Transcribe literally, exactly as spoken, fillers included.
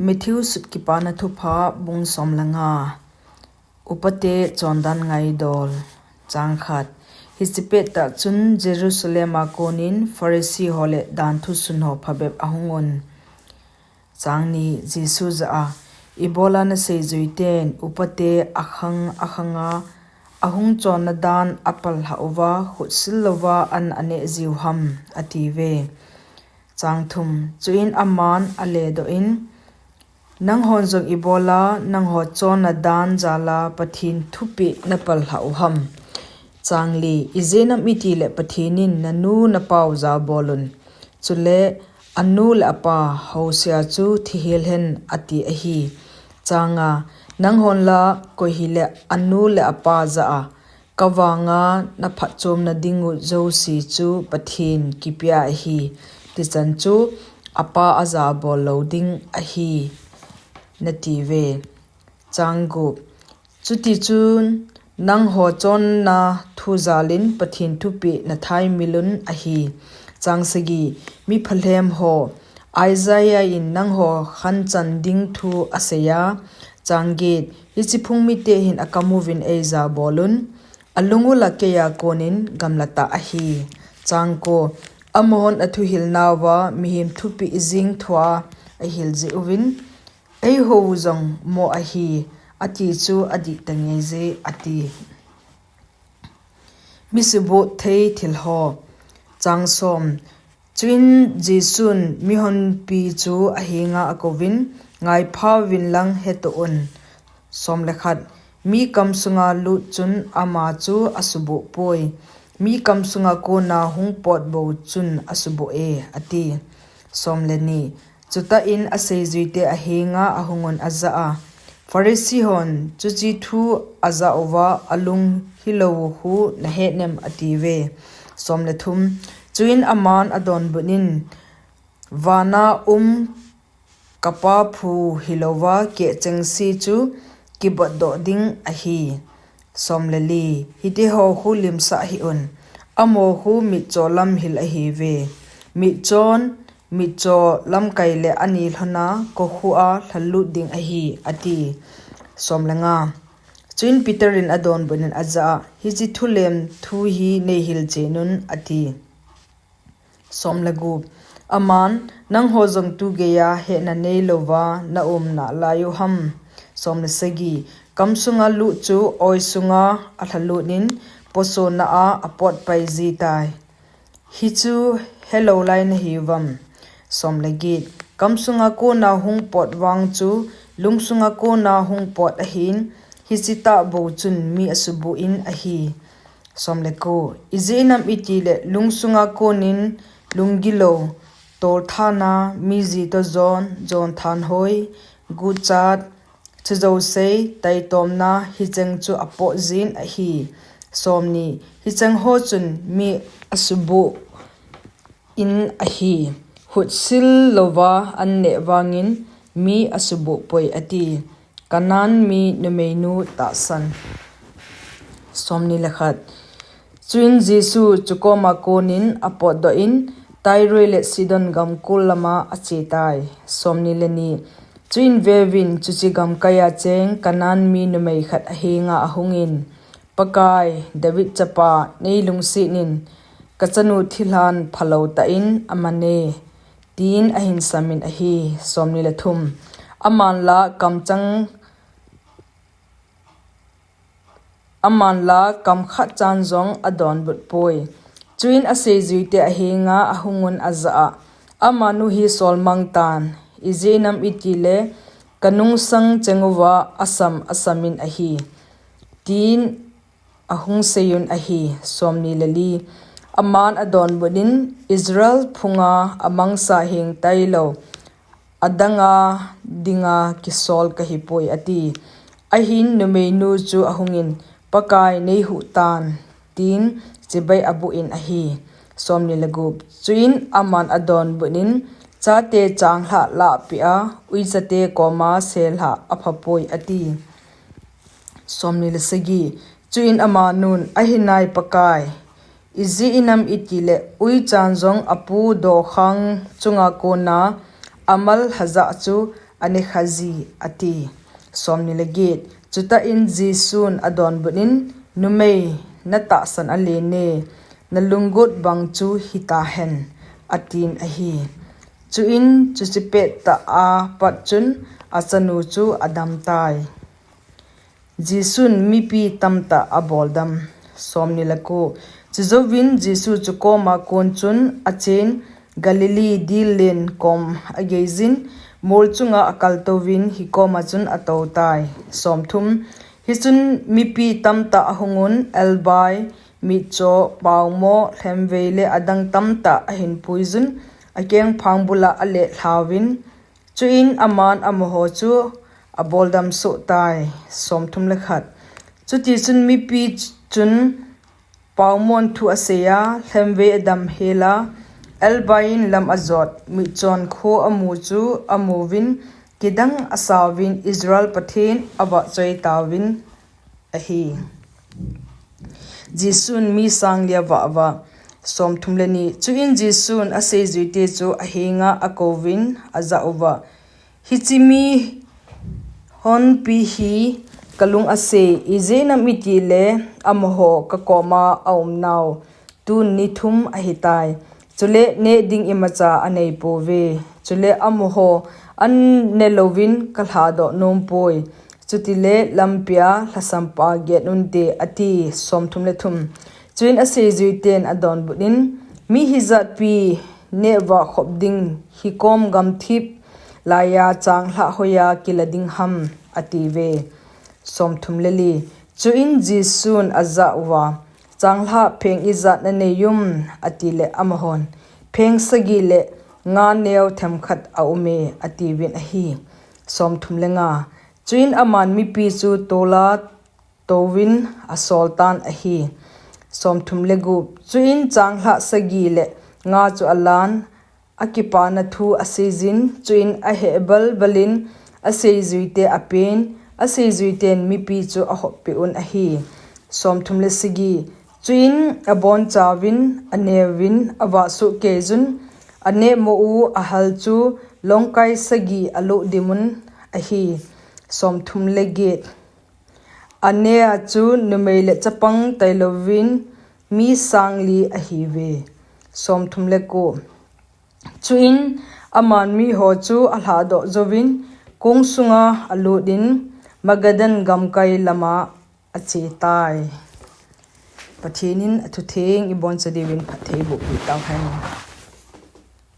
Matthew sut Kipana Thupha bung som le nga. Upate chondan ngaidol. Chang khat. Hiche pettah chun Jerusalem a konin Pharisee ho le danthu sun ho phabep ahung un. Chang ni. Jesu jah a, "Ibola naseijuiten upate akhang akhanga ahung chonna dan apalhah uva, khutsil louva an aneh jiu ham?" atiuve. Chang thum. Chuin aman aledoh in, "Nanghon jong ibola nangho chonna dan jala Pathen thupeh napalhah u ham? Chang li. Ijeh inem itile Pathen in nanu napa u jabolun, chule anu le apa housea chu thihel hen, ati ahi. Chang nga. Nanghon la koi hile anu le apa jah a, 'Kavanga naphatchomna dingu jouse chu Pathen kipea ahi,' tichan chu apa ajabol lou ding ahi, natiuve. Chang gup. Chutichun nangho chonna thu jalin Pathen thupeh nathaimilun ahi. Chang sagi. Miphalhem ho, Isaiah in nangho khanchan ding thu aseiya. Chang get. Hiche phung mite hin akamuvin eijabolun, alung ula keiya konin gamlatah ahi. Chang ko. Amahon athuhilnauva mihem thupeh jing thua ahil jeh uvin, "Eihou u jong mo ahi, ati chu adih tangeije," ati. Misuboh thei thil ho. Chang som. Chuin Jesun mihonpi chu ahenga akouvin, "Ngaiphauvin lang hetoh un." Som le khat. Mi kamsunga lut chun ama chu asuboh poi. Mi kamsunga kona hung pot bou chun asuboh e, ati. Som le ni. Chutah in aseijuite ahenga ahungun ajah a, "Pharisee hon chuche thu ajah uva alung hilou u khu nahet nem?" atiuve. Som le thum. Chuin aman adonbut in, "Vana um kapa phu hilouva keh chengse chu kibotdoh ding ahi." Som le li. Hitiho khu limsah hih un. Amaho khu mitcho lamhil ahiuve. Mitchon, mitcho lamkai le ani lhona kokhua lhalut ding ahi, ati. Som le nga. Chuin Peter in adonbut in ajah a, "Hiche thulem thu hi neihil chen un," ati. Som le gup. Aman, "Nangho jong tugeiya hehna neilouva naum nalai u ham?" Som le sagi. Kamsunga lut chu oi sunga alhalut in posona a apotpai jitai. Hichu helou lai nahiuvam? Som le get. Kamsunga kona hung pot vang chu lungsunga kona hung pot ahin, hiche tah bou chun mi asuboh in ahi. Som le ko. Ijeh inem itile lungsunga konin lunggilou, tolthana, mi ji toh jon, jon thanhoi, guchat, chujousei, taitomna, hicheng chu apot jin ahi. Som ni. Hicheng ho chun mi asuboh in ahi. Khutsil louva an neh vangin mi asuboh poi, ati. Canaan mi numeinu tahsan. Som ni le khat. Chuin Jesu chukoma konin apotdoh in, Tyre le Sidon gamkol lama achetai. Som ni le ni. Chuin veuvin, chuche gamkaiya cheng Canaan mi numei khat ahenga ahungin, "Pakai, David chapa, neilungset in, kachanu thilhan phalou tah in aman e," tin ahin samin ahi. Som ni le thum. Aman la kamchang, aman la kamkhat chan jong adonbut poi. Chuin aseijuite ahenga ahungun ajah a, "Amanu hi solmang tan, ijeh inem itile kanungsang chenguva asam asamin ahi," tin ahung seiyun ahi. Som ni le li. Aman adonbut in, "Israel phunga amangsa heng tailou adanga dinga kisol kahipoi," ati. Ahin numeinu chu ahungin, "Pakai, neihuh tan," tin chibai abuh in ahi. Som ni le gup. Chuin aman adonbut in, "Chate changlhah lahpeh a, uichate koma selhah aphapoi," ati. Som ni le sagi. Chuin amanun, "Ahinai Pakai, ijeh inem itile uichan jong apu dokhang chunga kona amal lhajah chu anekhaji, ati. Somni le get. Chutah in Jesun adonbut in, Numei, natahsan alene, nalunggot bang chu hitahen, atin ahi. Chuin chuche pettah a pat chun achanu chu adamtai. Jesun mipi tamtah aboldam. Somni le ko. Chujouvin Jesu chukoma kon chun achen, Galilee dil len kom ageijin, mol chunga akaltouvin hikoma chun atoutai. Somthum. Hichun mipi tamtah ahungun, elbai, mitcho, paomo, lhemvei le adang tamtah ahinpuijun, akengphang bula alehlhauvin, chuin aman amaho chu aboldam sohtai. Somthum le khat. Chutichun mipi chun paomon thu aseiya, lhemvei adamhela, elbaiyin lam ajot, mitchon kho amu chu amuvin, kidang asauvin, Israel Pathen avahchoi tauvin ahi. Jesun mi sang li avah uva. Somthum le ni. Chuin Jesun aseijuite chu ahenga akouvin ajah uva, Hiche mihonpi hi kalung asei, ijeh inem itile amaho kakoma aumnau tun ni thum ahitai. Chule neh ding imacha aneipouve. Chule amaho anne louvin kalhadoh nompoi. Chutile lampia lhasampa get unte, ati. Somthum le thum. Chuin aseijuiten adonbut in, Mi hijatpi neh vah khop ding hikom gamthip laiya changlhah hoiya kila ding ham, atiuve. Somthum le li. Chuin Jesun ajah uva, Changlhah pheng ijat nanei um? Atile amahon, Pheng sagi le nga neo themkhat aume, atiuvin ahi. Somthum le nga. Chuin aman mipi chu tola touvin asoltan ahi. Somthum le gup. Chuin changlhah sagi le nga chu alan, akipana thu aseijin, chuin aheh balbalin aseijuite apen, aseijuiten mipi chu ahoppeh un ahi. Somthum le sagi. Chuin abonchauvin, aneuvin, avahsoh keijun, aneh mo u ahal chu longkai sagi aloh dimun ahi. Somthum le get. Anea chu numei le chapang tailouvin mi sang li ahiuve. Somthum le ko. Chuin aman miho chu alhadoh jouvin kong sunga alutin Magadan gamkai lama achetai. Pathen in athutheng iboncha diuvin phatthei bohpeh tauhen.